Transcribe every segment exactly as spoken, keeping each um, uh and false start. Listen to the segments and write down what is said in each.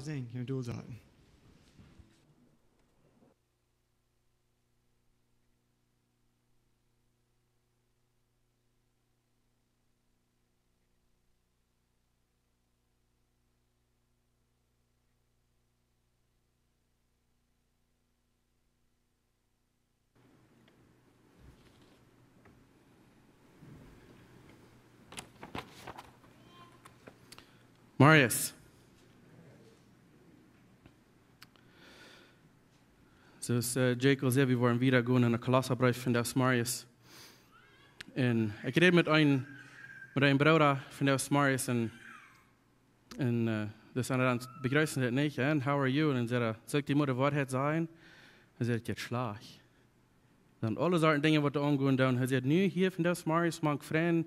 Sing, jo, du sagst. Marius. Soo aus, äh, Jake aul säd, wie woaren wieda gonen en de Kolossabreef von dän Marius. Un ekj räd met een, met een Brooda von dän Marius un, un, äh, daut es aun de Rand bejreessen daut nich, and how are you? Un dan sajcht hee, soo ekj die mott de Woarheit sajen. Hee sajcht, daut jeit schlajcht. Dan aule Sorten Dinja waut doa aungonen doonen. Hee sajcht, nu hia von dän Marius, mank Frind,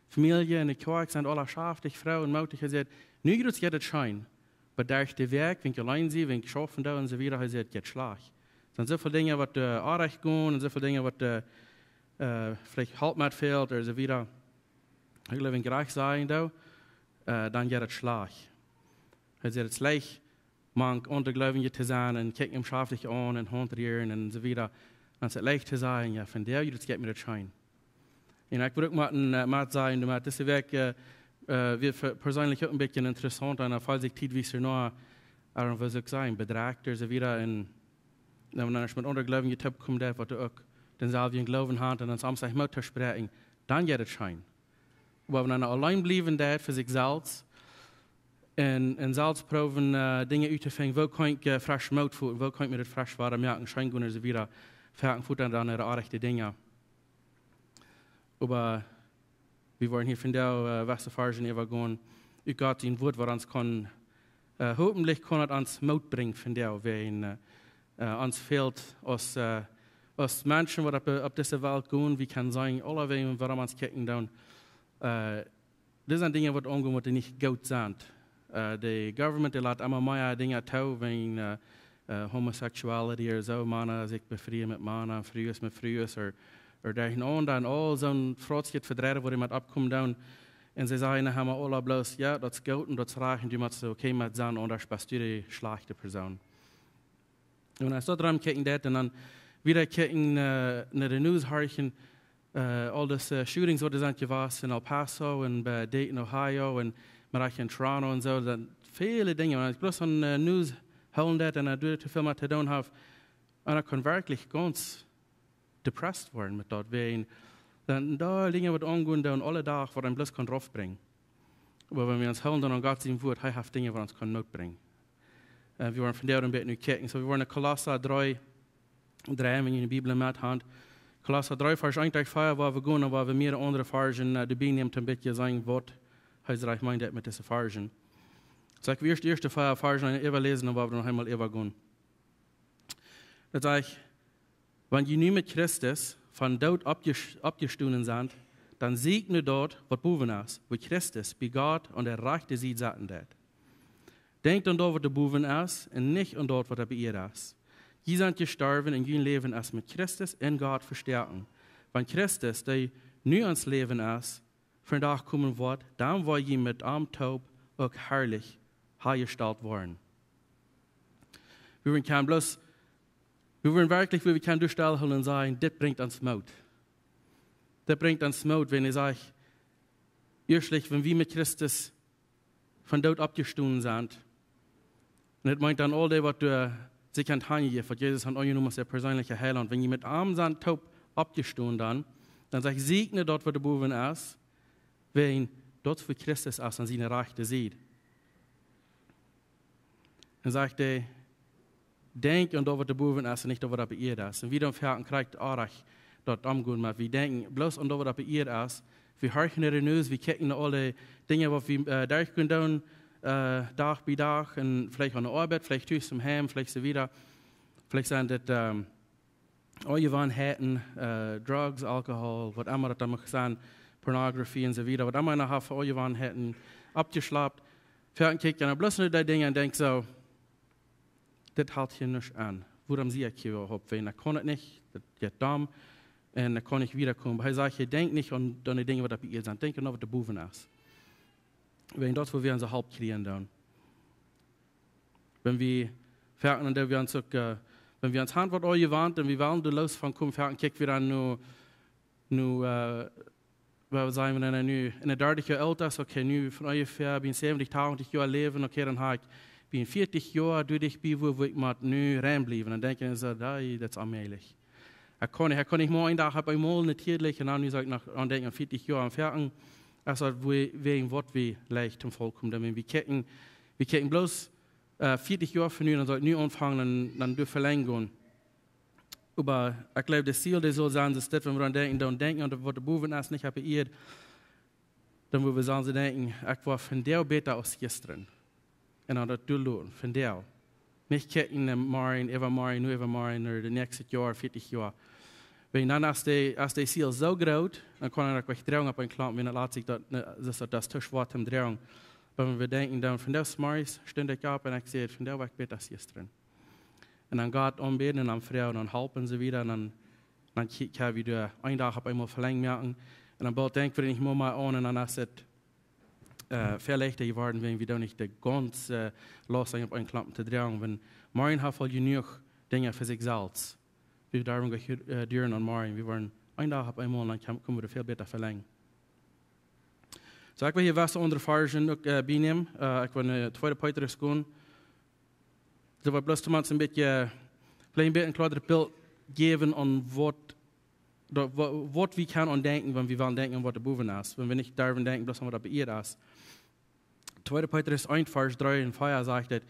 Famielje un de Kjoakj sent aule schaftich, froo un mootich. Hee sajcht, nu jeit daut, jeit daut scheen. Oba derch de Wäakj, wan ekj auleen sie, wan ekj schaufen doo un soo wieda, hee sajcht, jeit schlajcht. Sent soo väl Dinja waut, äh, orrajcht gonen un soo väl Dinja waut, äh, äh, veleicht Help met fält ooda soo wieda. Ekj jleew, wan ekj rajcht sajen doo, äh, dan jeit daut schlajcht. Hee sajcht, daut es leicht, mank aundre Gleubje to sennen un kjikjen am schaftich aun un Haunt rieren un soo wieda. Dan es daut leicht to sajen, jo, vondoag jeit mie daut scheen. Un ekj wull uk mau een, äh, mau sajen, doamet dise Wäakj, äh, äh, wia fa, persenlich uk een bät interessaunt, un dan foll ekj Tiet wieda no, äh, woo saul ekj sajen, bedrekjt ooda soo wieda, un dan, wan eena met aundre Gleubje toopkomen deit, waut uk dänselwjen Gloowen haben, un dan soo aus ekj mau to spräakjen, dan jeit daut scheen. Oba wan eena auleen bliewen deit fa sikj selfst un, un selfst proowen, äh, Dinja uttofinjen, woo kaun ekj, äh, fresch Moot foten, woo kaun ekj mie daut fresch woam moaken, scheen gonen un soo wieda, foaken foten dan de orrajchte Dinja. Oba wie woaren hia vondoag, äh, waut Varzen äwagonen, ut Gott sien Wort, waut ons kaun, äh, hopentlich kaun daut ons Moot brinjen vondoag, wan, äh, äh, ons fält aus, äh, aus Menschen, waut opp, opp dise Welt gonen, wie kjennen seenen, aulawäajen, wuarom ons kjikjen doonen, äh, dit sent Dinja waut aungonen, waut nich goot sent. Äh, de government, dee lat emma mea Dinja too, wäajen, äh, äh, homosexuality ooda soo, Mana sikj befrieen met Mana, Frues met Frues, ooda, ooda derjcheenaunda, un aul soon Frautsjet vedreien, waut doamet oppkomen doonen. Un see sajen, dan hab wie aula bloos, jo, daut es goot un daut es rajcht, un du motst okay met sennen, aundasch best du de schlajchte Persoon. Un aus daut rom kjikjen deit, un dan wieda kjikjen, äh, no de News horchen, äh, aul dise, äh, shootings waut doa sent jewast en El Paso un bie Dayton, Ohio un mau uk en Toronto un soo, daut väle Dinja. Wan ekj bloos aun, äh, News hoolen deit un daut doa too väl met to doonen haft, un dan kaun werkjlich gaunz depressed woaren met daut, wäajen dan doa Dinja waut aungonen doonen aule Dach, waut eenen bloos kaun raufbrinjen. Oba wan wie ons hoolen dan aun Gott sien Wort, hee haft Dinja waut ons kaun Moot brinjen. Äh, wie woaren vondoag een bät nu kjikjen. Soo, wie woaren no Kolossa dree, dree, wan jie de Bibel met han. Kolossa dree, Varsch eent bat vea, woa wie gonen, woa wie mea aundre Varzen, äh, doabie nämen, om een bät seenen, waut hee rajcht meent met dise Varzen. Soo ekj well ieescht de ieeschte vea Varzen äwaläsen, dan woa wie noch eemol äwagonen. Daut sajcht, wan jie nu met Christus vom Doot oppjes-, oppjestonen sent, dan sieekjt no daut, waut bowen es, wua Christus bie Gott aun de rajchte Sied setten deit. Denkjt aun daut, waut doa bowen es, un nich aun daut, waut oppe Ieed es. Jie sent jestorwen un jun Läwen es met Christus en Gott vestoaken. Wan Christus, dee nu ons Läwen es, vondoag komen woat, dan woa jie met am toop uk harlich häajestalt woaren. Wie woaren kjennen bloos, wie woaren werkjlich, wie woaren kjennen doastalen un sajen, dit brinjt ons Moot. Dit brinjt ons Moot, wan hee sajcht, ieeschtlich, wan wie met Christus vom Doot oppjestonen sent. Un daut meent dan aul dee, waut doa sikj han hanjejäft, waut Jesus haft aunjenomen aus äa perseenlicha Heilaunt. Wan jie met am sent toop oppjestonen dan, dan sajcht, sieekjt no daut, waut doa bowen es, wäajen daut es wua Christus es aun siene rajchte Sied. Un sajcht hee, denkjt aun daut, waut doa bowen es, un nich daut, waut oppe Ieed es. Un wie dan foaken krakjt daut, daut aungonen, oba wie denkjen bloos aun daut, waut oppe Ieed es. Wie horchen no de News, wie kjikjen no aule Dinja, waut wie, äh, doa kjennen doonen, äh, Dach bie Dach, un veleicht aun de Oabeit, veleicht tus em Heim, veleicht soo wieda. Veleicht sent daut, ähm, Onjewanheiten, äh, Drugs, Alkohol, waut emma daut dan mach sennen, Pornografie un soo wieda, waut emma eena haft fa Onjewanheiten oppjeschlapt. Foaken kjikjt eena bloos no dee Dinja un denkjt soo, dit helt hia nich aun. Wuarom sie ekj hia äwahaupt? Wan ekj kaun daut nich, daut jeit domm, un ekj kaun nich wieda komen. Oba hee sajcht, denkjt nich aun, aun de Dinja, waut oppe Ieed sent. Denkjt aun daut, waut doa bowen es. Wäajen daut, wua wie onse Help kjrieen dan. Wan wie foaken, un daut wie ons uk, äh, wan wie ons han waut aul jewant un wie wellen doa loos von komen, foaken kjikj wie dan nu, nu, äh, wie sajen, wan eena nu enne dartich Joa oolt es, okay, nu von onjefäa bie säwentich, tachentich Joa läwen, okay, dan ha ekj bie vieetich Joa, doa ekj bie, wua, wua ekj mott nu rein bliewen. Dan denkj wie soo, daut, daut es onmäajlich. Ekj kaun nich, ekj kaun nich mol een Dach opp eemol natieedlich, un dan nu saj ekj noch aun denkjen aun vieetich Joa aun foaken, aus daut wie, wäajen waut wie leicht toom Vollkomen, dan wan wie kjikjen, wie kjikjen bloos, äh, vieetich Joa von nu, dan saul ekj nu aunfangen, dan, dan derch Velenjunk gonen. Oba ekj jleew, daut Ziel, daut saul sennen, daut wan wie aun denkjen, dan denkjen aun waut doa bowen es, nich opp de Ieed, dan wua wie sellen denkjen, ekj woa vondoag bäta aus jistren. Un dan daut doa loten, vondoag. Nich kjikjen no morjen, äwamorjen, nu äwamorjen, no daut näakjste Joa, vieetich Joa. Wan dan, aus daut, aus daut Ziel soo groot, dan kaun eena uk wajch droagen opp een Klompen, wan daut lat sikj daut, nä, daut, daut es too schwoa toom droagen. Oba wan wie denkjen, dan vondoag zemorjes stunt ekj opp un ekj säd, vondoag woa ekj bäta aus jistren. Un dan Gott aunbäden un dan froagen un dan halpen see wieda. Un dan, dan kjrie-, kjrie wie doa een Dach opp eemol Velenjunk moaken. Un dan boolt denkj wie nich mea, mea aun un dan es daut, äh, väl leichta jeworden, wan wie doa nich de gaunze, äh, Laust opp een Klompen to droagen. Wan morjen haft aul jenuach Dinja fa sikj selfst. Wie derwen nich, äh, duren aun morjen. Wie woaren een Dach opp eemol un dan kjemt, kjemt doa väl bäta Velenjunk. Soo, ekj well hia waut aundre Varzen uk, äh, bienämen. Äh, ekj well no tweede Petrus gonen. Soo waut bloos toom een bät, veleicht een bät een kloaret Bilt jäwen aun waut, daut, wa-, waut wie kjennen aun denkjen, wan wie wellen denkjen aun waut doa bowen es. Wan wie nich derwen denkjen bloos aun waut opp de Ieed es. Tweede Petrus eent, Varsch dree un vea sajcht et: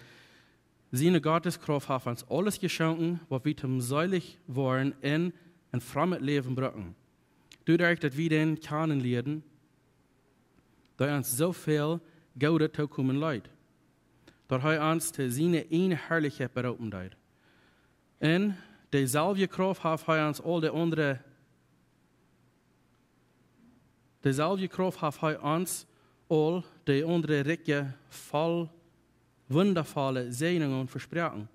Siene Gotteskrauft haft ons aules jeschonken, waut wie toom seelich woaren un een frommet Läwen brucken. Doaderch, daut wie dän kjanen lieeden, dee ons soo väl Goodet tookomen leet, daut hee ons to siene ieejne Harlichkjeit beroopen deed. Un deeselwje Krauft haft hee ons aul de aundre, deeselwje Krauft haft hee ons aul de aundre rikje, voll wundavolle Säajnungen vesproaken,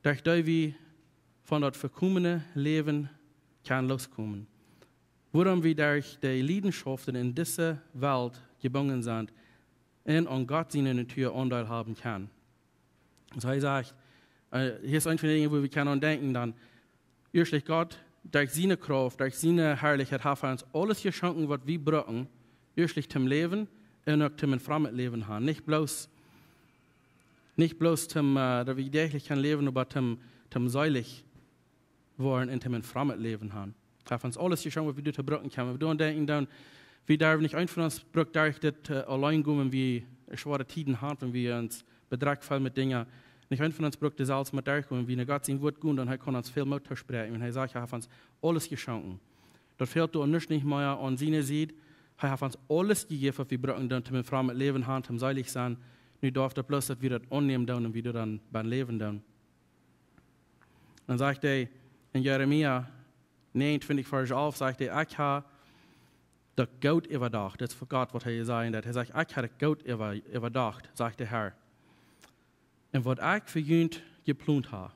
derch dee wie von daut vekomne Läwen kjennen looskomen, wuarom wie derch de Liedenschoften en dise Welt jebungen sent un aun Gott siene Natua Aundeel haben kjennen. Soo hee sajcht, äh, hia es eent von de Dinja, wua wie kjennen aun denkjen, dan, ieeschtlich Gott, derch siene Krauft, derch siene Harlichkjeit, haft hee ons aules jeschonken, waut wie brucken, ieeschtlich toom läwen un uk toom een frommet Läwen han. Nich bloos, nich bloos toom, äh, daut wie däachlich kjennen läwen, oba toom, toom seelich woaren un toom een frommet Läwen han. Hee haft ons aules jeschonken, waut wie doatoo brucken kjennen. Wan wie doaraun denkjen, dan, wie derwen nich, eent von ons brukt derch dit, äh, auleen gonen, wan wie schwoare Tieden han, wan wie ons bedrekjt feelen met Dinja. Nich eent von ons brukt doa selfst met derch gonen, wan wie no Gott sien Wuat gonen, dan hee kaun ons väl Moot toospräakjen. Un hee sajcht, hee haft ons aules jeschonken. Daut fält doa nuscht nich mea aun siene Sied. Hee haft ons aules jejäft, waut wie brucken, dan toom een frommet Läwen han, toom seelich sennen. Nu darf daut bloos, daut wie daut aunnämen doonen un wie doaraun bie läwen doonen. Dan sajcht hee en Jeremia näajenuntwintich, Varsch alf, sajcht hee: Ekj ha daut goot äwadocht. Daut es fa Gott, waut hee sajen deit. Hee sajcht: Ekj ha daut goot äwa-, äwadocht, sajcht de Herr. Un waut ekj fa junt jeplont ha,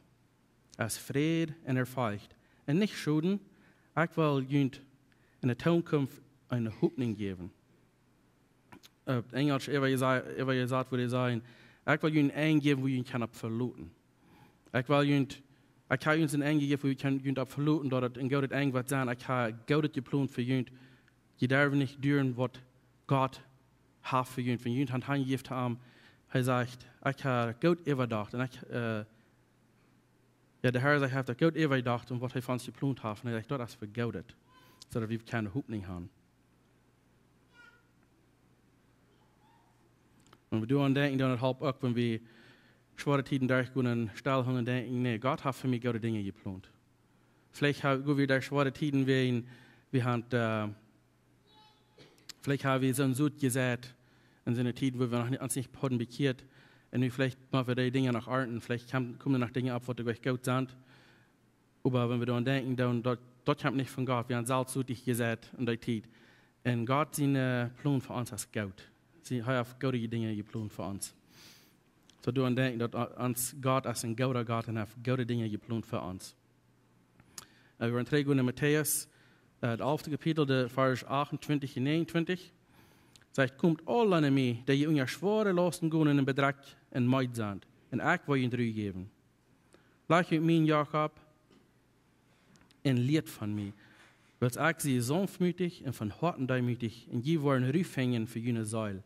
es Fräd un Erfolg un nich Schoden. Ekj well junt en de Tookunft eene Hopninj jäwen. Äh, opp Enjlisch äwaje-, äwajesat wudd ekj sajen: Ekj well junt een Enj jäwen, wua jie kjennen opp veloten. Ekj well junt, ekj ha junt een Enj jejäft, wua jie kjennen junt opp veloten, daut et een goodet Enj woat sennen. Ekj ha goodet jeplont fa junt. Jie derwen nich doonen, waut Gott haft fa junt. Wan junt han hanjejäft han, hee sajcht: Ekj ha daut goot äwadocht. Un ekj, äh, jo, de Herr sajcht, hee haft daut goot äwajedocht un waut hee fa ons jeplont haft. Un hee sajcht, daut es fa goodet, soo daut wie kjennen Hopninj han. Wan wie doaraun denkjen, dan halpt uk, wan wie schwoare Tieden derchgonen un stellhoolen un denkjen: Nä, Gott haft fa mie goode Dinja jeplont. Veleicht ha-, go wie derch schwoare Tieden, wie, wie han, äh, veleicht ha wie soon Sot jeseit en soone Tiet, wua wie noch nich, ons nich hauden bekjieet. Un nu veleicht mott wie dee Dinja noch arnten. Veleicht kjemt, komen noch Dinja opp, waut uk goot sent. Oba wan wie doaraun denkjen, dan, daut, daut kjemt nich von Gott. Wie han selfst Sot jeseit en dee Tiet. Un Gott sien, äh, Plon fa ons es goot. Sie, hee haft goode Dinja jeplont fa ons. Soo doaraun denkjen, daut o-, ons Gott es een gooda Gott un haft goode Dinja jeplont fa ons. Äh, wie woaren trigj gonen no Matäus, äh, daut alfte Kapitel, de Varsch achtuntwintich un näajenuntwintich. Sajcht: Komt aul aun mie, dee jie unja schwoare Lausten gonen un bedrekjt un meed sent. un ekj woa junt Ru jäwen. Lajcht junt mien Joch opp un lieet von mie, wiels ekj sie saunftmootich un von Hoaten deemootich, un jie woaren Ru finjen fa june Seel.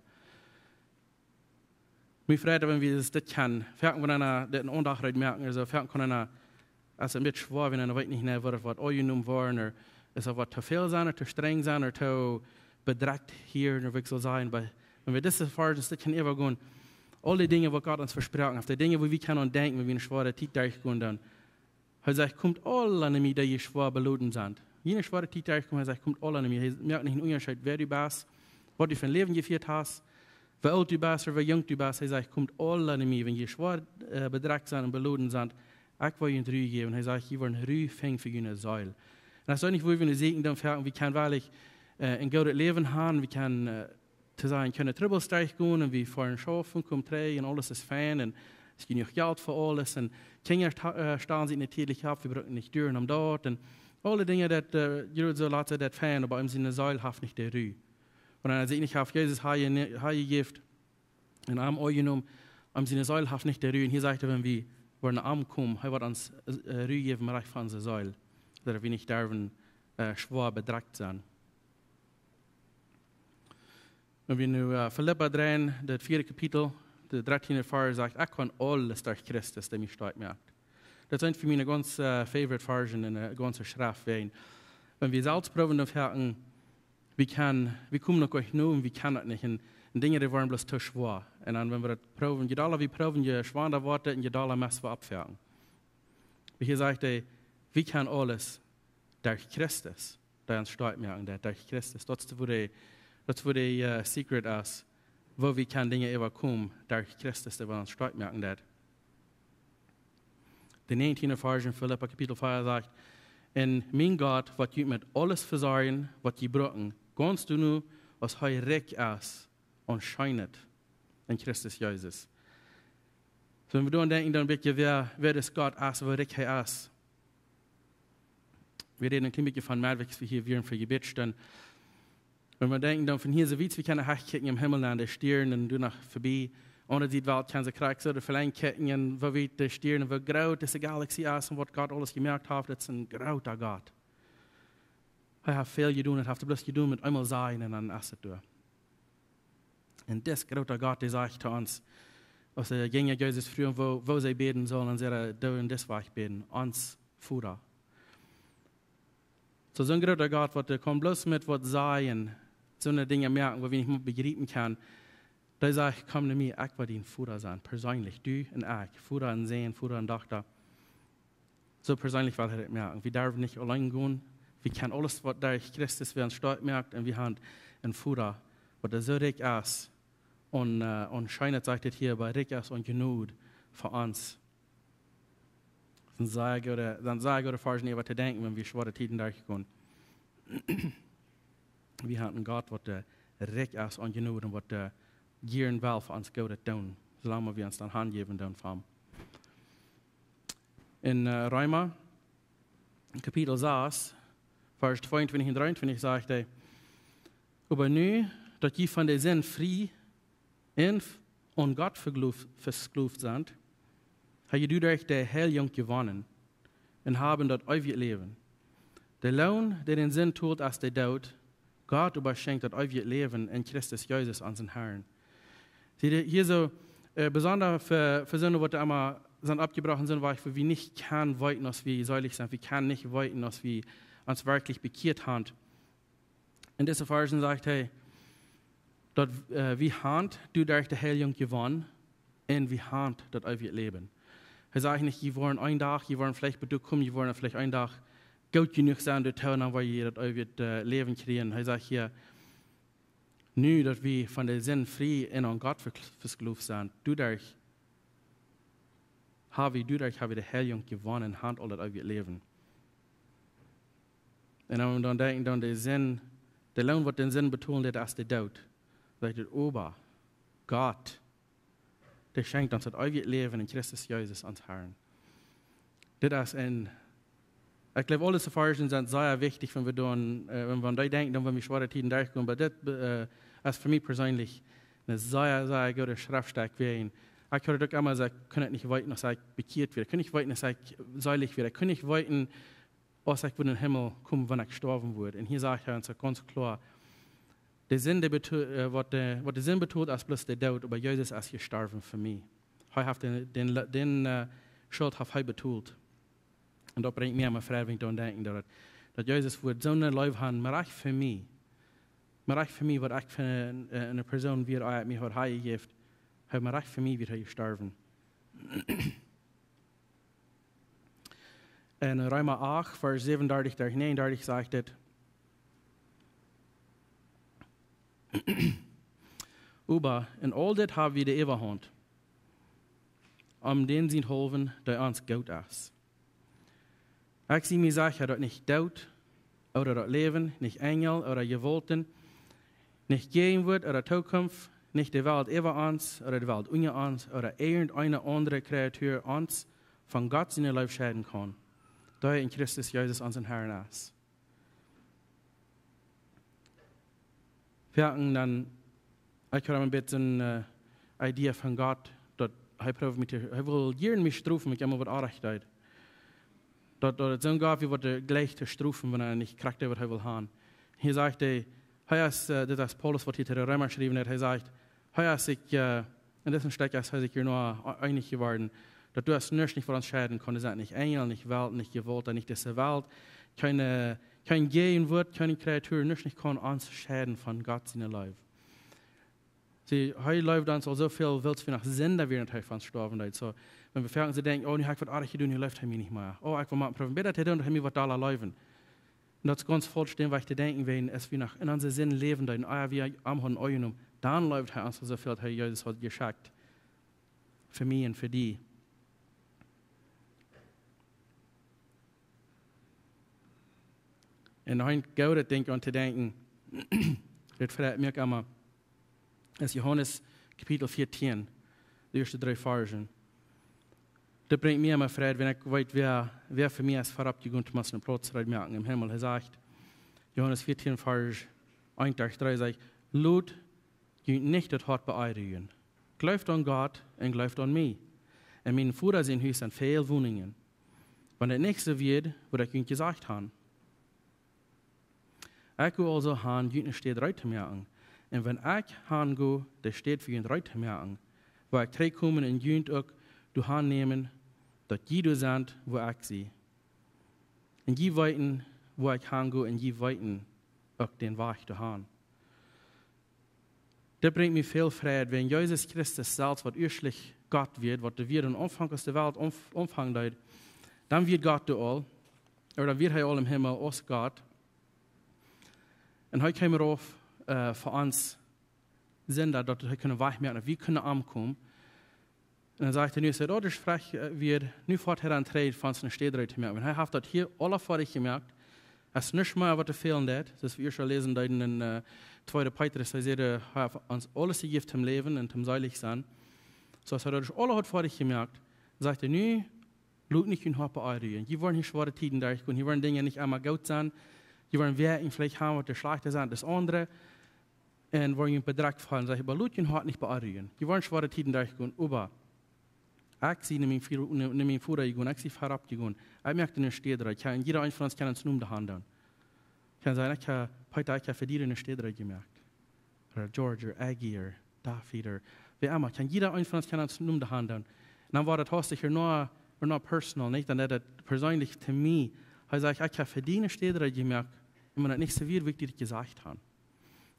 Mie freit, wan wie dit kjennen, foaken wan eena dit en Aundacht rut moaken, aulsoo foaken kaun eena, aus et een bät schwoa, wan eena weet nich, nä, woat et waut aunjenomen woaren, ooda es et waut to väl sennen, ooda to strenj sennen, ooda to bedrekjt hieren, ooda waut ekj saul sajen, oba wan wie dise Varsch dit kjennen äwagonen, aul dee Dinja, waut Gott ons vesproaken haft, dee Dinja, wua wie kjennen aun denkjen, wan wie eene schwoare Tiet derchgonen, dan, hee sajcht: "Komt aule no mie, dee jie schwoa beloden sent." Jie eene schwoare Tiet derchgonen, hee sajcht: "Komt aule no mie." Hee moakt nich eenen Unjascheet, wäa du best, waut du fa een Läwen jefieet hast, woo oolt du best ooda woo junk du best. Hee sajcht: "Komt aule no mie, wan jie schwoa, äh, bedrekjt sent un beloden sent. Ekj woa junt Ru jäwen." Hee sajcht: "Jie woaren Ru finjen fa june Seel." Un daut es uk nich, wua wie nu sieekjen, dan foaken, wie kjennen werkjlich, äh, een goodet Läwen haben, wie kjennen, äh, to sajen, kjeene Trubbels derchgonen un wie foaren schaufen, komen trigj un aules es fein un es jenuach Jelt fa aules un Kjinja sta-, äh, stalen sikj nich tiedlich opp, wie brucken nich duren om daut un aule Dinja, daut, äh, jie soo lat sikj daut fein, oba am siene Seel haft nich de Ru. Wan eena sikj nich haft Jesus ha-, ha-, jejäft un am aunjenomen, am siene Seel haft nich de Ru. Un hia sajcht hee, wan wie woaren no am komen, hee woat ons, äh, Ru jäwen, rajcht fa onse Seel, daut wie nich derwen, äh, schwoa bedrekjt sennen. Wan wie nu, äh, Filippa dreien, daut vieede Kapitel, de dartieende Varsch sajcht: "Ekj kaun aules derch Christus, dee mie stoakj moakt." Daut sent fa mie de gaunz, äh, favorite Varschen enne, äh, gaunze Schreft, wäajen wan wie selfst proowen to foaken, wie kjennen, wie komen noch nich no, wie kjennen daut nich. Un, un Dinja, dee woaren bloos too schwoa. Un dan, wan wie daut proowen, je dolla wie proowen, je schwanda woat et un je dolla motten wie oppfoaken. Oba hia sajcht hee, wie kjennen aules derch Christus, dee ons stoakj moakt, daut derch Christus. Daut es wua de, daut es wua de, äh, secret es, woo wie kjennen Dinja äwakomen derch Christus, dee ons stoakj moakt. De näajentieende Varsch en Filippa Kapitel vea sajcht: "Un mien Gott woat junt met aules vesorjen, waut jie brucken, gaunz doano, aus hee rikj es aun Scheenheit en Christus Jesus." Soo, wan wie doaraun denkjen, dan weet jie, wäa, wäa dis Gott es, woo rikj hee es. Wie räden een kjlien bät von Moagen, aus wie hia wieren fa Jebäd stunden. Wan wie denkjen dan von hia soo wiet, wie kjennen hia kjikjen em Himmel no de Stierns un doano vebie. Aun de Sied Welt kjennen see krakjt soo de Fläach kjikjen un woo wiet de Stierns, woo groot dise Galaxie es un waut Gott aules jemoakt haft, daut es een groota Gott. Hee haft väl jedonen, hee haft bloos jedonen met eemol sajen un dan es et doa. Un dis groota Gott, dee sajcht to ons, aus de Jinja Jesus fruagen, woo, woo see bäden sullen, un see doonen dis Wajch bäden: "Ons Voda." Soo, soon groota Gott, waut dee kaun bloos met waut sajen, soone Dinja moaken, waut wie nich mol bejriepen kjennen. Dee sajcht: "Komm no mie, ekj woa dien Voda sennen, perseenlich, du un ekj, Voda un Sän, Voda un Dochta." Soo perseenlich well hee daut moaken. Wie derwen nich auleen gonen. Wie kjennen aules, waut derch Christus wäa ons stoakj moakt, un wie haben een Voda, waut soo rikj es aun, äh, aun Scheenheit, sajcht et hia, oba rikj es aun Jnod fa ons. Dan saj ekj, dan saj ekj, Varschen äwa to denkjen, wan wie schwoare Tieden derchgonen. Wie haben een Gott, waut, äh, rikj es aun Jnod un waut, äh, jieren well fa ons Goodet doonen, soo lang wie ons dan hanjäwen doonen fa am. En, äh, Reema, Kapitel sas, Varsch tweeuntwintich un dreeuntwintich sajcht hee: "Oba nu, daut jie von de Sind frie un f-, aun Gott vegloof-, vesklooft sent, ha jie doaderch de Heiljunk jewonnen un haben daut eewje Läwen. De Loon, dee de Sind tolt, es de Doot. Gott oba schenkjt daut eewje Läwen en Christus Jesus, onsen Herrn." See, dee hia soo, äh, besonda fa, fa soone, waut emma sent aufjebroaken, soone, wua wie nich kjennen weeten, aus wie seelich sent. Wie kjennen nich weeten, aus wie ons werkjlich bekjieet haben. En dise Varschen sajcht hee, daut, äh, wie haben doaderch de Heiljunk jewonnen un wie haben daut eewje Läwen. Hee sajcht nich, jie woaren een Dach, jie woaren veleicht bie doa komen, jie woaren veleicht een Dach goot jenuach sennen, doatoo, un dan woa jie daut eewje, äh, Läwen kjrieen. Hee sajcht hia, nu daut wie von de Sind frie un aun Gott vek-, vesklooft sent, doaderch ha wie, doaderch ha wie de Heiljunk jewonnen, haben aul daut eewje Läwen. Un wan wie dan denkjen, dan de Sind, de Loon, waut de Sind betolen deed, es de Doot. Sajcht et: "Oba Gott, dee schenkjt ons daut eewje Läwen en Christus Jesus, onsen Herrn." Dit es een, ekj jleew, aule Varschen sent sea wichtich, wan wie dan, äh, wan, wan wie denkjen, dan, wan wie schwoare Tieden derchgonen. Oba dit, äh, es fa mie perseenlich een sea, sea goodet Schreftstekj, wäajen Ekj haud uk emma jesajcht, ekj kunn et nich weeten, aus ekj bekjieet wia. Ekj kunn nich weeten, aus ekj seelich wia. Ekj kunn nich weeten, aus ekj wudd em Himmel komen, wan ekj stoawen wudd. Un hia sajcht hee ons gaunz kloa, de Sind, dee beto-, äh, waut de, waut de Sind betolt, es bloos de Doot, oba Jesus es jestorwen fa mie. Hee haft dän, dän, dän, äh, Schult haft hee betolt. Un daut brinjt mie emma Freid, wan ekj doaraun denkj, daut, daut Jesus wudd soone Leew haben, mau rajcht fa mie. Mau rajcht fa mie, waut ekj fa eene, eene Persoon wia, ea mie haud hee jejäft, hee mau rajcht fa mie wia hee jestorwen. En Reema acht, Varsch säwenundartich derch näajenundartich sajcht et: Oba en aul dit hab wie de Äwahaunt, om dän sienthaulwen, dee ons goot es. Ekj sie mie secha, daut nich Doot ooda daut Läwen, nich Enjel ooda Jewaulten, nich Jäajenwoat ooda Tookunft, nich de Welt äwa ons ooda de Welt unja ons ooda irjent eene aundre Kreatua ons von Gott siene Leew scheiden kaun, dee en Christus Jesus, onsen Herrn, es. Foaken dan, ekj hab een bät eene, äh, Idee von Gott, daut hee proowt mie to, hee well jieren mie strofen, wan ekj emol waut oajch deed. Daut, daut et soon Gott wia, waut hee jleicht to strofen, wan hee nich kjrieech, waut hee well haben. Hia sajcht hee, hee es, äh, dit es Paulus, waut hia to de Reema schriewen deed, hee sajcht, hee es sikj, äh, en dit Stekj es hee sikj hia nu eenich jeworden, daut doa es nuscht nich, waut ons scheiden kaun. Doa sent nich Enjel, nich Welt, nich Jewaulten, nich dise Welt, kjeene, kjeen Jäajenwoat, kjeene Kreatua, nuscht nich kaun ons scheiden von Gott siene Leew. See, hee leeft ons aul soo väl, wiels wie noch Sinda wieren, daut hee fa ons jestorwen es. Soo, wan wie foaken soo denkjen, oh, nu hab ekj waut oajch jedonen, nu leeft hee mie nich mea. Oh, ekj well mau proowen bäta to doonen, daut hee mie woat dolla leewen. Un daut es gaunz faulsch, dän Wajch to denkjen, wan, aus wie noch en onse Sind läwen, dan, ah, wie am haben aunjenomen, dan leeft hee ons soo väl, daut hee Jesus haft jeschekjt. Fa mie un fa die. Un noch een goodet Dinkj aun to denkjen, dit freit mie emma, es Johanes Kapitel vieetieen, de ieeschte dree Varschen. Daut brinjt mie emma Freid, wan ekj weet, wäa, wäa fa mie es verop jegonen, toom ons eenen Plauz reed moaken em Himmel. Hee sajcht, Johanes vieetieen, Varsch eent derch dree sajcht: Lot junt nich daut Hoat beonrujen. Jleeft aun Gott un jleeft aun mie. En mien Voda sien Hus sent väl Woninjen. Wan et nich soo wia, wudd ekj junt jesajcht haben. Ekj go aulsoo han, junt eene Städ reed to moaken. Un wan ekj han go, de Städ fa junt reed to moaken, woa ekj trigjkomen un junt uk doahan nämen, daut jie doa sent, wua ekj sie. Un jie weeten, wua ekj han go, un jie weeten uk dän Wajch doahan. Dit brinjt mie väl Freid, wan Jesus Christus selfst, waut ieeschtlich Gott wia, waut doa wia aum Aunfank, aus de Welt aunf-, aunfangen deed, dan wia Gott doa aul, ooda dan wia hee aul em Himmel aus Gott. Un hee kjeem rauf, äh, fa ons Sind, daut hee kunn wajchmoaken, daut wie kunnen aunkomen. Un dan sajcht hee nu, es daut es frech, äh, wia, nu foat hee aun trigj, fa ons eene Städ reed to moaken. Wan hee haft daut hia aula foadich jemoakt, es nuscht mea, waut doa fälen deed. Soo aus wie ieescht aul läsen deeden en, äh, tweede Petrus, hee säd, äh, hee haft ons aules jejäft toom läwen un toom seelich sennen. Soo aus hee daut aula haud foadich jemoakt, sajcht hee nu, lot nich jun Hoat beonrujen. Jie woaren hia schwoare Tieden derchgonen. Hia woaren Dinja nich emma goot sennen. Jie woaren wäa veleicht haben, waut schlajchta sennen aus aundre. Un woaren junt bedrekjt feelen, sajcht hee, oba lot jun Hoat nich beonrujen. Jie woaren schwoare Tieden derchgonen, oba ekj sie no mien Vo-, no, no mien Voda jegonen, ekj sie verop jegonen. Ekj moak eene Städ reed. Ekj kaun, jieda eena von ons kaun ons Nomen doahan doonen. Kaun sennen, ekj hab, Peeta, ekj hab fa die eene Städ reed jemoakt. Ooda George, ooda Aggie, ooda David, ooda wäa emma. Kaun jieda eena von ons kaun ons Nomen doahan doonen. Un dan woat et haustich hia noch, noch personal, nich? Dan woat et persenlich to mie. Hee sajcht, ekj hab fa die eene Städ reed jemoakt. Un wan et nich soo wia, wudd ekj die daut jesajcht haben.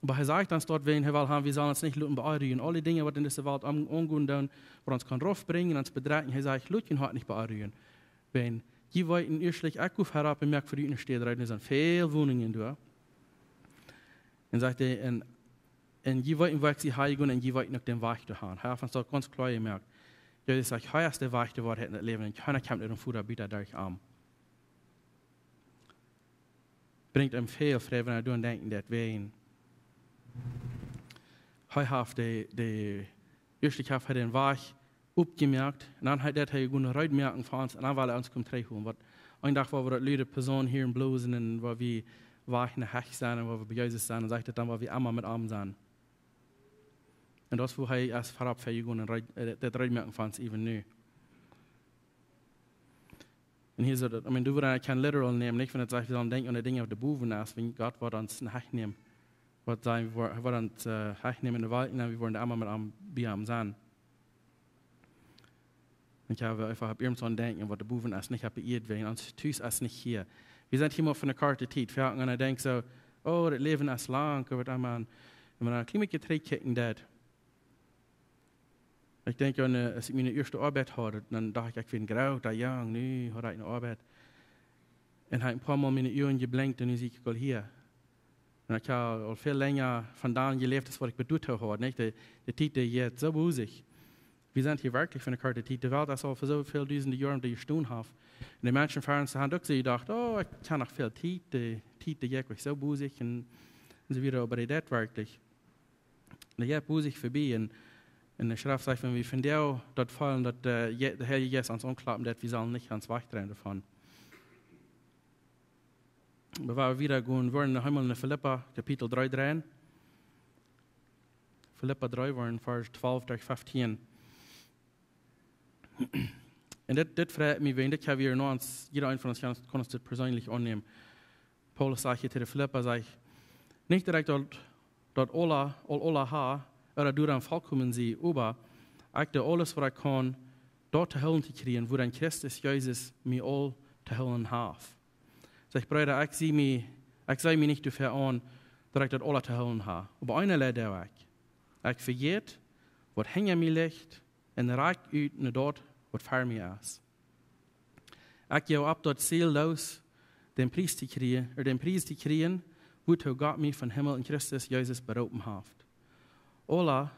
Oba hee sajcht ons doa, wan hee well haben, wie sellen ons nich loten beonrujen. Aul dee Dinja, waut en dise Welt aun-, aungonen doonen, waut ons kaun raufbrinjen, ons bedrekjen. Hee sajcht, lot jun Hoat nich beonrujen. Wan jie weeten, ieeschtlich, ekj go verop un moak fa junt eene Städ reed, doa sent väl Woninjen doa. Un sajcht hee, un, un jie weeten, wua ekj sie han jegonen, un jie weeten uk dän Wajch doahan. Hee haft ons daut gaunz kloa jemoakt. Jesus sajcht, hee es de Wajch, de Woarheit un daut Läwen. Un kjeena kjemt no dän Voda buta derch am. Brinjt am väl Freid, wan hee doaraun denkjen deit, wan hee haft de, de ieeschtlich haft hee dän Wajch opjemoakt, un dan haft hee, hee kunn reed moaken fa ons, un dan well hee ons komen trigjholen. Waut, een Dach, wua wie daut lute Persoon hia en bloos un wua wie wajch no Hecht sent un wua wie bie Jesus sent, un sajcht et dan, wua wie emma met am sent. Un daut es wua hee es verop fa jegonen un reed-, äh, daut reed moaken von ons äwen nu. Un hia soo daut, I mean, du wudst daut kjennen literal nämen, nich? Wan daut sajcht, wie sellen denkjen aun de Dinja waut bowen es, wan Gott woat ons nich nämen. Waut sent, wie woaren, woat ons, äh, nich nämen enne Wolkjen, un wie woaren emma met am, bie am sennen. Un ekj hab eefach opp irjent soon denkjen, waut doa bowen es, nich opp de Ieed, wiels ons Tus es nich hia. Wie sent hia mau fa eene korte Tiet. Wie haben un denkjen soo, oh, daut Läwen es lang, oba dan, wan wie een kjlien bät trigjkjikjen, daut Ekj denkj aun, äh, aus ekj miene ieeschte Oabeit haud, dan docht ekj, ekj wia een groota Jung, nu haud ekj eene Oabeit. Un haud een poa Mol miene Uagen jeblinkt un nu sie ekj aul hia. Un ekj hab aul väl lenja von daut jeläft, aus waut ekj bedocht haud, nich? De, de Tiet, dee jeit soo busy. Wie sent hia werkjlich fa eene korte Tiet. De Welt es aul fa soo väl dusende Joaren jestonen haft. Un de Menschen ver ons haben uk soo jedocht, oh, ekj hab noch väl Tiet, de Tiet, dee jeit soo busy un, un soo wieda, oba dee deit werkjlich. Dee jeit busy verbie un, un de Schreft sajcht, wan wie vondoag daut feelen, daut, äh, Je-, de Heilje Jeist ons aunklopt, daut wie sellen nich ons wajchdreien doavon. Oba wie wieda gonen, wie woaren noch eemol en Filippa, Kapitel dree dreien. Filippa dree, woaren Varsch twalf derch feftieen. Un dit, dit freit mie, wiels dit hab wie nu ons, jieda eena von ons kaun, kaun ons dit perseenlich aunnämen. Paulus sajcht hia to de Filippa, sajcht, nich daut ekj daut, daut aula, aul aula hab, ooda doaraun volkomen sie, oba ekj doo aules waut ekj kaun, daut to hoolen to kjrieen, wuaraun Christus Jesus mie aul to hoolen haft. Sajcht, Breeda, ekj sie mie, ekj see mie nich doafäa aun, daut ekj daut aula to hoolen hab. Oba eene List doo ekj. Ekj vejät, waut hinja mie licht, un rakj ut no daut, waut ver mie es. Ekj joag opp daut Ziel loos, dän Pries to kjrieen, ooda dän Pries to kjrieen, wuatoo Gott mie vom Himmel en Christus Jesus beroopen haft. Aule,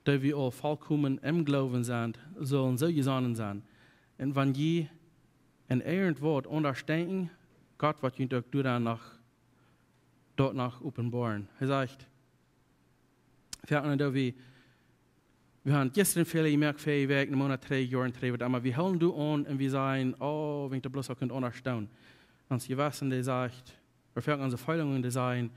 dee wie aul volkomen em Gloowen sent, sellen soo jesonnen sennen. Un wan jie en irjent waut aundasch denkjen, Gott woat junt uk doaraun noch, daut noch openboaren. Hee sajcht, wie haben, wie, wie haben jistren Fäla jemoakt, väl Wäakj, een Moonat trigj, Joaren trigj, waut emma. Wie hoolen doa aun un wie sajen, oh, wan ekj daut bloos uk kunn aundasch doonen. Ons Jewessen, dee sajcht, wie haben onse Feelungen, dee sajen,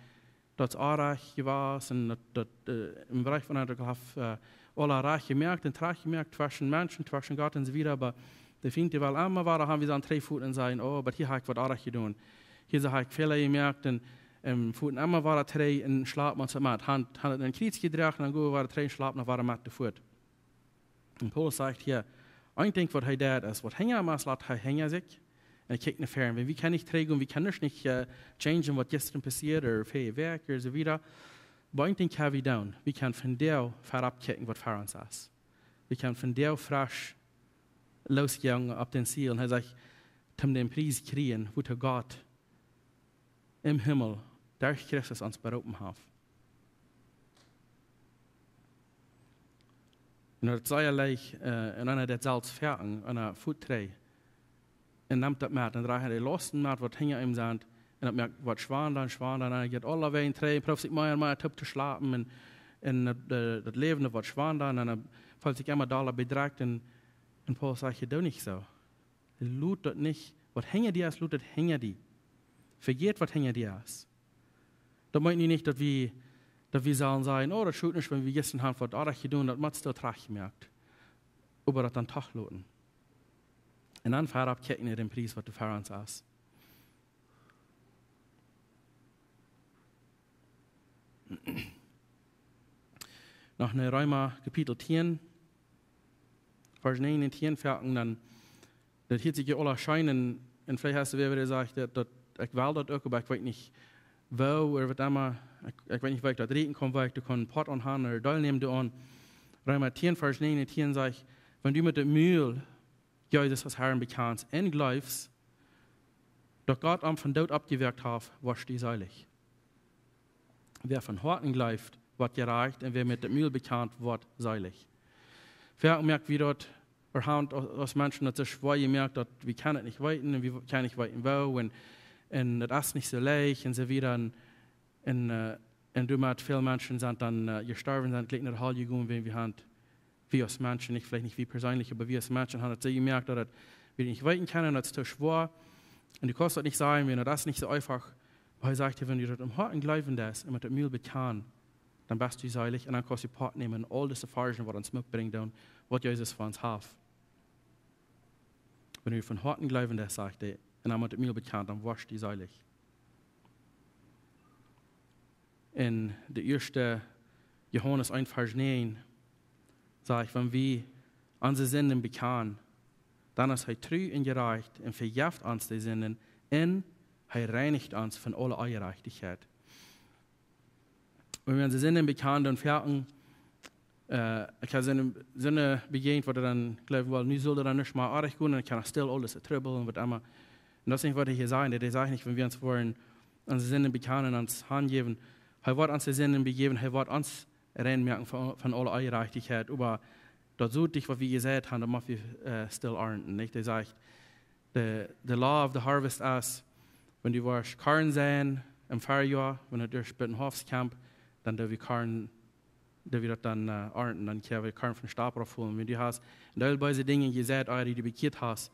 daut es oajch jewast un daut, daut, äh, em Bereich von daut haft, äh, aula rajcht jemoakt un trajcht jemoakt tweschen Menschen, tweschen Gott un soo wieda, oba de Fient, dee well emma wada haben, wie sent trigj foten un sajen, oh, oba hia hab ekj waut oajch jedonen. Hia hab ekj Fäla jemoakt un, un foten emma wada trigj un schlapen ons met. Haben, haben daut en Kjriez jedroagen un dan gonen wie wada trigj un schlapen noch wada met doafäa. Un Paulus sajcht hia, een Dinkj waut hee deit es, waut hinja am es, lat hee hinja sikj. Un hee kjikjt no väaren. Wan wie kjennen nich trigjgonen, wie kjennen nich, äh, changen waut jistren passieed, ooda väl Wäakj, ooda soo wieda. Oba een Dinkj kjenn wie doonen. Wie kjennen vondoag verop kjikjen waut ver ons es. Wie kjennen vondoag fresch lossgonen opp daut Ziel. Un hee sajcht, toom dän Pries kjrieen, wuatoo Gott em Himmel derch Christus ons beroopen haft. Un daut es sea leicht, äh, un eena deit selfst foten, eena foot trigj. Un nemt daut met, un drajcht de Lausten met, waut hinja am sent. Un daut moakt, woat schwanda un schwanda, un eena jeit aulawäajen trigj, prooft sikj mea un mea toop to schlapen, un, un daut, äh, daut Läwen, daut woat schwanda, un dan, äh, feelt sikj emma dolla bedrekjt, un, un Paulus sajcht, doo nich soo. Lot daut nich, waut hinja die es, lot daut hinja die. Vejät, waut hinja die es. Daut meent nu nich, daut wie, daut wie sellen sajen, oh, daut schult nich, wan wie jistren haben waut oajch jedonen, daut mott soo trajcht jemoakt. Oba daut dan doch loten. Un dan verop kjikjen no dän Pries, waut doa ver ons es. Noch en Reema Kapitel tieen, Varsch näajen un tieen, foaken dan, daut hieet sikj jo aula scheen un, un veleicht hast du wada jesajcht, daut, daut, ekj well daut uk, oba ekj weet nich woo, ooda waut emma, ekj, ekj weet nich, woo ekj daut rieekjen kaun, woo ekj doa kaun Poat aun han ooda deelnämen doaraun. Reema tieen, Varsch näajen un tieen sajcht, wan du met daut Mul Jesus aus Herrn bekjanst un jleefst, daut Gott am vom Doot oppjewakjt haft, woascht du seelich. Wäa von Hoaten jleeft, woat jerajcht, un wäa met daut Mul bekjant, woat seelich. Foaken moak wie daut, wie haben aus, aus Menschen daut soo schwoa jemoakt, daut wie kjennen daut nich weeten, un wie kjennen nich weeten woo, un, un daut es nich soo leicht, un soo wieda, un, un, äh, un doamet väl Menschen sent dan, äh, jestorwen, sent jlikj no de Hal jegonen, wan wie haben, wie aus Menschen, nich, veleicht nich wie perseenlich, oba wie aus Menschen haben daut soo jemoakt, daut wie daut nich weeten kjennen, daut es too schwoa. Un du kaust daut nich sajen, wan daut es nich soo eefach. Oba hee sajcht hia, wan du daut em Hoaten jleewen deist un met daut Mul bekjanst, dan best du seelich un dan kaust du Poat nämen en aul dise Varschen, waut ons Moot brinjen doonen, waut Jesus fa ons haft. Wan du von Hoaten jleewen deist, sajcht hee, un dan met däm Mul bekjant, dan woascht du seelich. En de ieeschte Johanes eent Varsch näajen sajcht, wan wie onse Sinden bekjanen, dan es hee tru un jerajcht un vejeft ons de Sinden un hee reinicht ons von aule Onjerajchtichkjeit. Wan wie onse Sinden bekjanen, dan foaken, äh, ekj hab Sinden, Sinden bejäajent, waut dan jleewen, well, nu saul daut dan nich mea oajch gonen, un ekj kaun stell aules trubbelen un waut emma. Un daut es nich, waut hee hia sajcht. Hee sajcht nich, wan wie ons woaren onse Sinden bekjanen un ons hanjäwen, hee woat ons de Sinden vejäwen, hee woat ons rein moaken von, von aule Onjerajchtichkjeit. Oba daut soo dicht, waut wie jeseit haben, daut mott wie, äh, stell arnten, nich? Hee sajcht, the, the law of the harvest es, wan du woascht Korn seien em Farjoa, wan et ieescht bie dän Hoafst kjemt, dan doo wie Korn, doo wie daut dan, äh, arnten, dan kjenn wie Korn von Stapel aufholen. Wan du hast een Deel beese Dinja jeseit, ea du die bekjieet hast,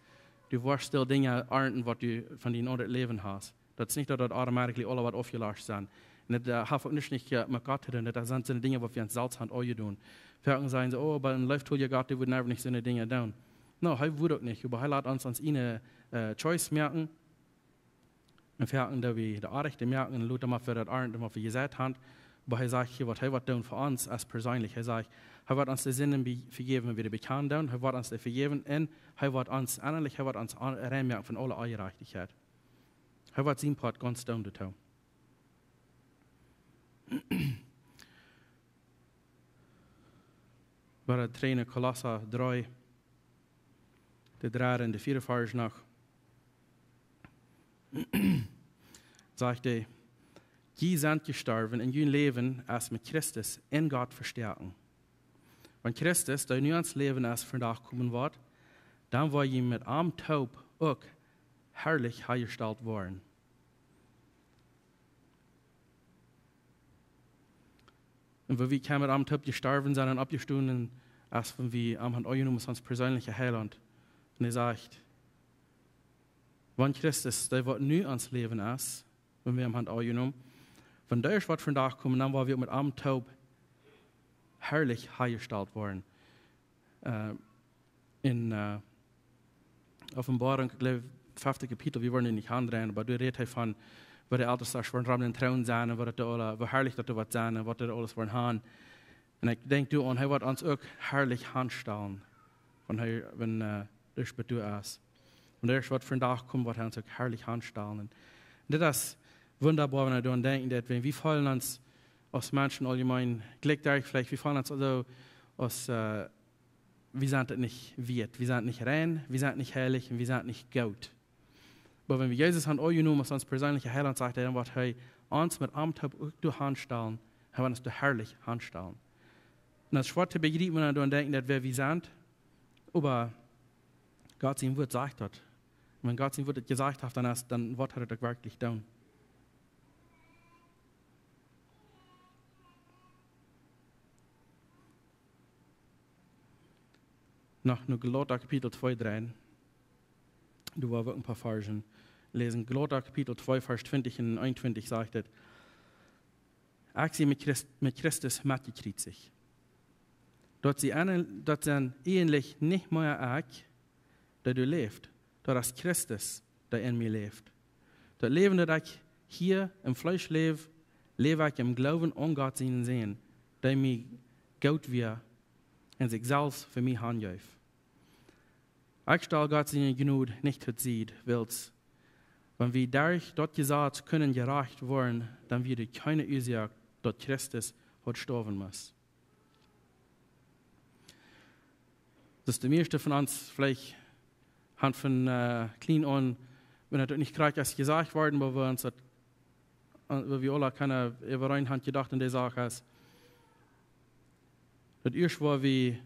du woascht stell Dinja arnten, waut du von dien aundret Läwen hast. Daut es nich, daut daut automatically aule woat aufjelescht sennen. Un daut, äh, haft uk nuscht nich, äh, met Gott to doonen. Daut sent soone Dinja, waut wie ons selfst haben aunjedonen. Foaken sajen see, oh, oba een leeftolja Gott, dee wudd never nich soone Dinja doonen. No, hee wudd uk nich, oba hee lat ons ons eene, äh, choice moaken. Un foaken, daut wie de oajchte moaken un lot dan mau fa daut arnten, waut wie jeseit haben. Oba hee sajcht hia, waut hee woat doonen fa ons, aus perseenlich. Hee sajcht, hee woat ons de Sinden be-, vejäwen, wan wie dee bekjanen doonen. Hee woat ons dee vejäwen un hee woat ons ennalich, hee woat ons an-, rein moaken von aule Onjerajchtichkjeit. Hee woat sien Poat gaunz doonen doatoo. Wie woaren trigj no Kolossa dree, de dredde un de vieede Varsch noch. Sajcht hee, jie sent jestorwen un jun Läwen es met Christus en Gott vestoaken. Wan Christus, dee nu ons Läwen es, vondoag komen woat, dan woa jie met am toop uk harlich hanjestalt woaren. Un wan wie kjennen met am toop jestorwen sennen un oppjestonen, aus wan wie am haben aunjenomen aus ons perseenlicha Heilaunt. Un hee sajcht, wan Christus, dee waut nu ons Läwen es, wan wie am haben aunjenomen, wan dee ieescht woat vondoag komen, dan woa wie uk met am toop harlich hanjestalt woaren. Äh, en, äh, Openboarunk, ekj jleew, fefte Kapitel, wie woaren doa nich aundreien, oba doa rät hee von, woo de Eltestasch woaren rom dän Troon sennen un woo daut doa aula, woo harlich daut doa woat sennen un waut doa aules woaren haben. Un ekj denkj doa aun, hee woat ons uk harlich hanstalen, wan hee, wan, äh, de Spott doa es. Wan dee ieescht woat vondoag komen, woat hee ons uk harlich hanstalen. Un dit es wundaboa, wan wie doaraun denkjen, daut wan wie feelen ons aus Menschen auljemein jlikj doa veleicht, wie feelen ons aulsoo aus, äh, wie sent et nich wieet, wie sent nich rein, wie sent nich heilich un wie sent nich goot. Oba wan wie Jesus haben aunjenomen aus ons perseenlicha Heilaunt, sajcht hee, dan woat hee ons met am toop uk doa hanstalen, hee woat ons doa harlich hanstalen. Un daut es schwoa to bejriepen, wan wie doaraun denkjen, daut wäa wie sent, oba Gott sien Wort sajcht daut. Un wan Gott sien Wort daut jesajcht haft, dan es, dan woat hee daut uk werkjlich doonen. Noch no Galota Kapitel twee dreien. Doa woa wie uk een poa Varschen läsen. Galota Kapitel twee, Varsch twintich un eenuntwintich sajcht et: Ekj sie met Christ-, met Christus metjekjriezicht. Daut sie ene-, daut sent eejentlich nich mea ekj, dee doa läft, daut es Christus, dee en mie läft. Daut Läwen, daut ekj hia em Fleesch läw, läw ekj em Gloowen aun Gott sienen Sän, dee mie goot wia un sikj selfst fa mie hanjeef. Ekj stal Gott siene Jnod nich to Sied, wiels, wan wie derch daut Jesaz kunnen jerajcht woaren, dan wia doa kjeene Uasoak, daut Christus haud stoawen musst. Daut de mieeschte von ons veleicht haben von, äh, kjlien aun, wan et uk nich krakjt es jesajcht worden, oba wie ons daut, äh, woo wie aula kjennen äwareen haben jedocht en dee Sach es, daut ieescht woa wie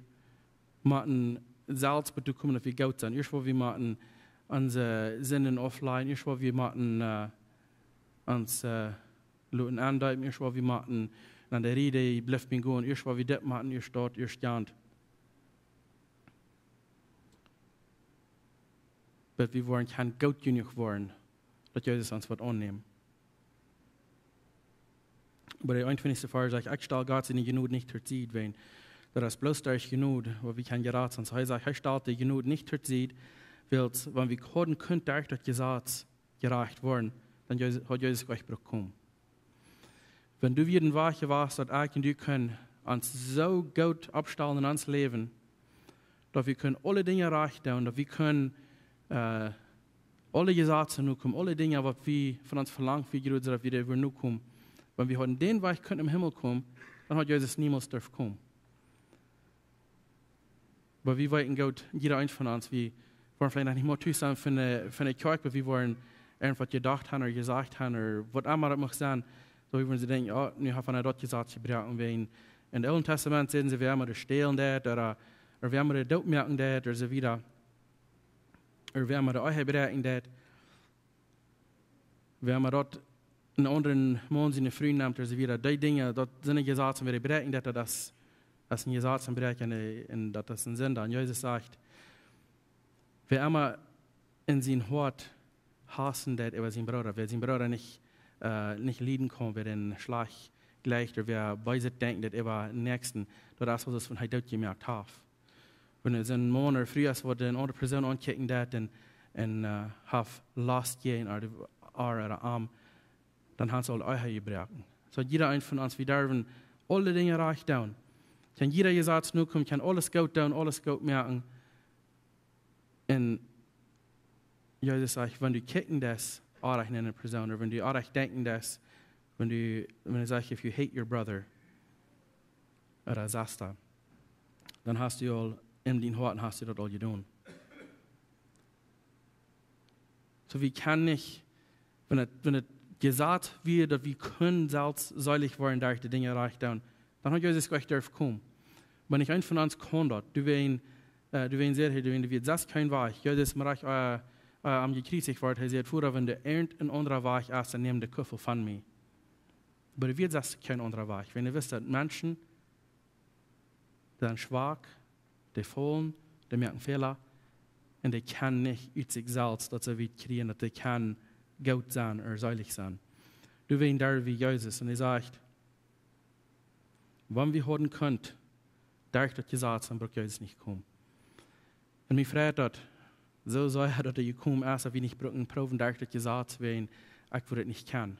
motten selfst bie to komen, daut wie goot sent. Ieescht woa wie motten onse Sinden auflajen. Ieescht woa wie motten, äh, ons, äh, loten aundeepen. Ieescht woa wie motten aun de Ried, dee blift bie gonen. Ieescht woa wie dit motten, ieescht daut, ieescht jant. Bat wie woaren kjennen goot jenuach woaren, daut Jesus ons woat aunnämen. Bie de eenuntwintichste Varsch sajcht: "Ekj stal Gott siene Jnod nich too Sied, wiels daut es bloos derch Jnod, waut wie kjennen jerat sennen." Soo hee sajcht, hee stalt de Jnod nich too Sied, wiels wan wie hauden kunt derch daut Jesaz jerajcht woaren, dan Jesus, haud Jesus nich brukt komen. Wan du wia een Wajch wia, daut ekj un du kjennen ons soo goot oppstalen en ons Läwen, daut wie kjennen aule Dinja rajcht doonen, daut wie kjennen, äh, aule Jesazen nokomen, aule Dinja, waut wie von ons velangt, wie groot, daut wie doa nokomen. Wan wie hauden dän Wajch kunt em Himmel komen, dan haud Jesus niemols durft komen. Oba wie weeten goot, jieda eent von ons, wie woaren veleicht noch nich mol tus sennen von de, von de Kjoakj, oba wie woaren irjentwaut jedocht haben ooda jesajcht haben ooda waut emma daut mucht sennen. Soo, wie woaren soo denkjen: "Oh, nu haft eena daut Jesaz jebroaken." Wan em Oolen Tastament säden see, wäa emma stälen deit, ooda, ooda wäa emma doot moaken deit, ooda soo wieda. Ooda wäa emma de Ehe bräakjen deit. Wäa emma daut een aundren Maun siene Fru nemt, ooda soo wieda. Dee Dinja, daut sent Jesazen, wäa dee bräakjen deit, daut es, daut es een Jesazbräakja un, un daut es eene Sind. Un Jesus sajcht, wäa emma en sien Hoat hausen deit äwa sienen Brooda, wäa sienen Brooda nich, äh, nich lieden kaun, wäa dän schlajcht jleicht, ooda wäa beeset denkjt deit äwa dän Näakjsten, daut es, waut es von hee doot jemoakt haft. Wan et een Maun ooda Fru es, waut eene aundre Persoon aunkjikjen deit un, un, äh, haft Lost jäajen äa ooda, äa ooda am, dan haft see aul Ehe jebroaken. Soo, jieda eent von ons, wie derwen aule Dinja rajcht doonen. Kjennen jieda Jesaz nokomen, kjennen aules goot doonen, aules goot moaken. Un Jesus sajcht, wan du kjikjen deist, orrajcht no eene Persoon, ooda wan du orrajcht denkjen deist, wan du, wan hee sajcht, "If you hate your brother ooda sister," dan hast du aul en dien Hoat, hast du daut aul jedonen. Soo, wie kjennen nich, wan et, wan et jesajcht woat, daut wie kjennen selfst selich woaren derch de Dinja rajcht doonen, dan haud Jesus nich durft komen. Oba nich eena von ons kaun daut. Du, wan, äh, du, wan säd hee, du, wan, du wieescht selfst kjeen Wajch. Jesus, mau rajcht, äh, äh, am jekjriezicht wort, hee säd: "Voda, wan doa irjent een aundra Wajch es, dan nämm dän Kuffel von mie." Oba du wieescht selfst kjeen aundra Wajch. Wan du wist, daut Menschen sent schwak, dee faulen, dee moaken Fäla, un dee kjennen nich ut sikj selfst daut see wieda kjrieen, daut dee kjennen goot sennen ooda selich sennen. Du, wan derw wie Jesus, un hee sajcht, wan wie hauden kunt derch daut Jesaz, dan brukt Jesus nich komen. Un mie freit daut soo sea, daut hee jekomen es, daut wie nich brucken proowen derch daut Jesaz, wan ekj wudd et nich kjennen.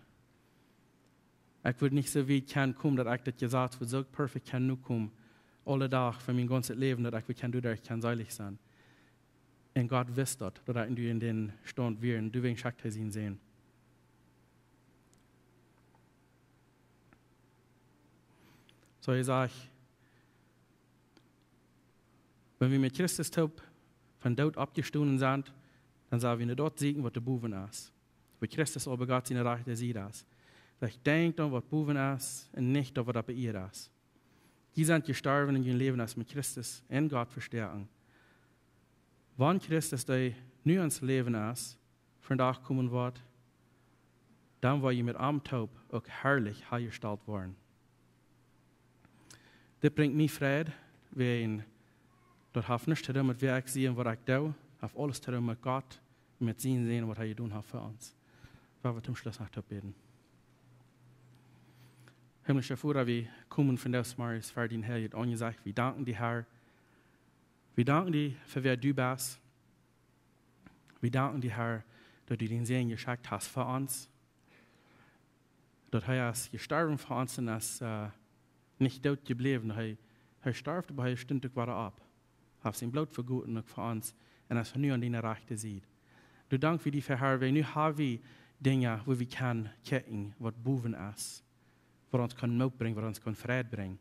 Ekj wudd nich soo wiet kjennen komen, daut ekj daut Jesaz wudd soo perfekt kjennen nokomen, aule Doag von mien gaunzet Läwen, daut ekj wudd kjennen doaderch kjennen selich sennen. Un Gott wist daut, daut ekj nu en dän Staunt wia, un doawäajen schekjt hee sienen Sän. Soo, hee sajcht, wan wie met Christus toop vom Doot oppjestonen sent, dan sell wie no daut sieekjen, waut doa bowen es, wua Christus opp Gott siene rajchte Sied es. Daut ekj denkj aun, waut bowen es, un nich daut, waut oppe Ieed es. Jie sent jestorwen un jun Läwen es met Christus en Gott vestoaken. Wan Christus, dee nu ons Läwen es, vondoag komen woat, dan woa jie met am toop uk harlich häajestalt woaren. Dit brinjt mie Fräd, wäajen daut haft nuscht to doonen met wäa ekj sie un waut ekj doo, haft aules to doonen met Gott un met sienen Sän, waut hee jedonen haft fa ons. Lot ons toom Schluss noch toop bäden. Himmlischa Voda, wie komen vondoag zemorjes ver dien heiljet Aunjesecht. Wie danken die, Herr. Wie danken die fa wäa du best. Wie danken die, Herr, daut du dienen Sän jeschekjt hast fa ons. Daut hee es jestorwen fa ons un es, äh, nich doot jebläwen. Hee, hee storf, oba hee stunt uk wada opp. Haft sien Bloot vegoten uk fa ons un es nu aun diene rajchte Sied. Doa dank wie die fa, Herr, wiels nu ha wie Dinja, wua wie kjennen kjikjen, waut bowen es, waut ons kaun Moot brinjen, waut ons kaun Fräd brinjen.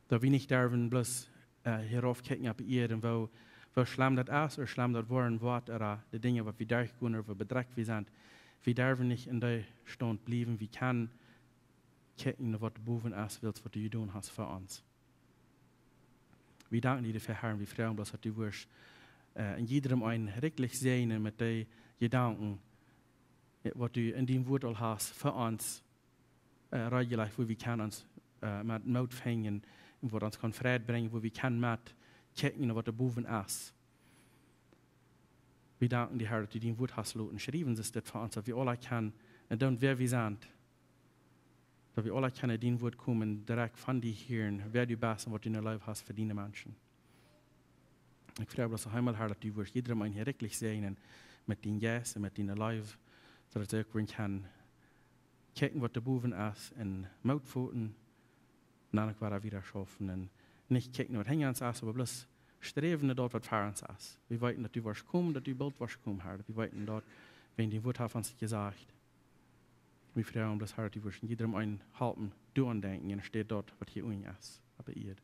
Daut wie nich derwen bloos, äh, hia rauf kjikjen opp Ieed, woo, woo schlemm daut es, ooda schlemm daut woaren woat, ooda de Dinja, waut wie derchgonen, ooda woo bedrekjt wie sent. Wie derwen nich en dän Staunt bliewen, wie kjennen kjikjen, waut bowen es, wiels waut du jedonen hast fa ons. Wie danken die doafäa, Herr, un wie froagen bloos, daut du wurscht, äh, en jiedrem eenen rikjlich säajnen met dee Jedanken, äh, waut du en dien Wort aul hast fa ons, äh, rajcht jelajcht, wua wie kjennen ons, äh, met Moot finjen un waut ons kaun Fräd brinjen, wua wie kjennen met kjikjen, waut doa bowen es. Wie danken die, Herr, daut du dien Wort hast loten schriewen, soo daut fa ons, daut wie aule kjennen un doonen, wäa wie sent. Daut wie aula kjennen dien Wuat komen, direkt von die hieren, wäa du best un waut du ne Leew hast fa diene Menschen. Ekj froag bloos noch eemol, Herr, daut du wurscht jiedrem een hia rikjlich säajnen met dien Jeist un met diene Leew, soo daut see uk wudden kjennen kjikjen, waut doa bowen es, un Moot foten, un dan uk wada wieda schaufen un nich kjikjen, waut hinja ons es, oba bloos sträwen no daut, waut ver ons es. Wie weeten, daut du wurscht komen, daut du boolt wurscht komen, Herr. Wie weeten daut, wan dien Wuat haft ons jesajcht. Wie froagen bloos, Herr, daut du wurscht jiedrem een halpen doaraun denkjen, enne Städ daut, waut hia unjen es, opp de Ieed.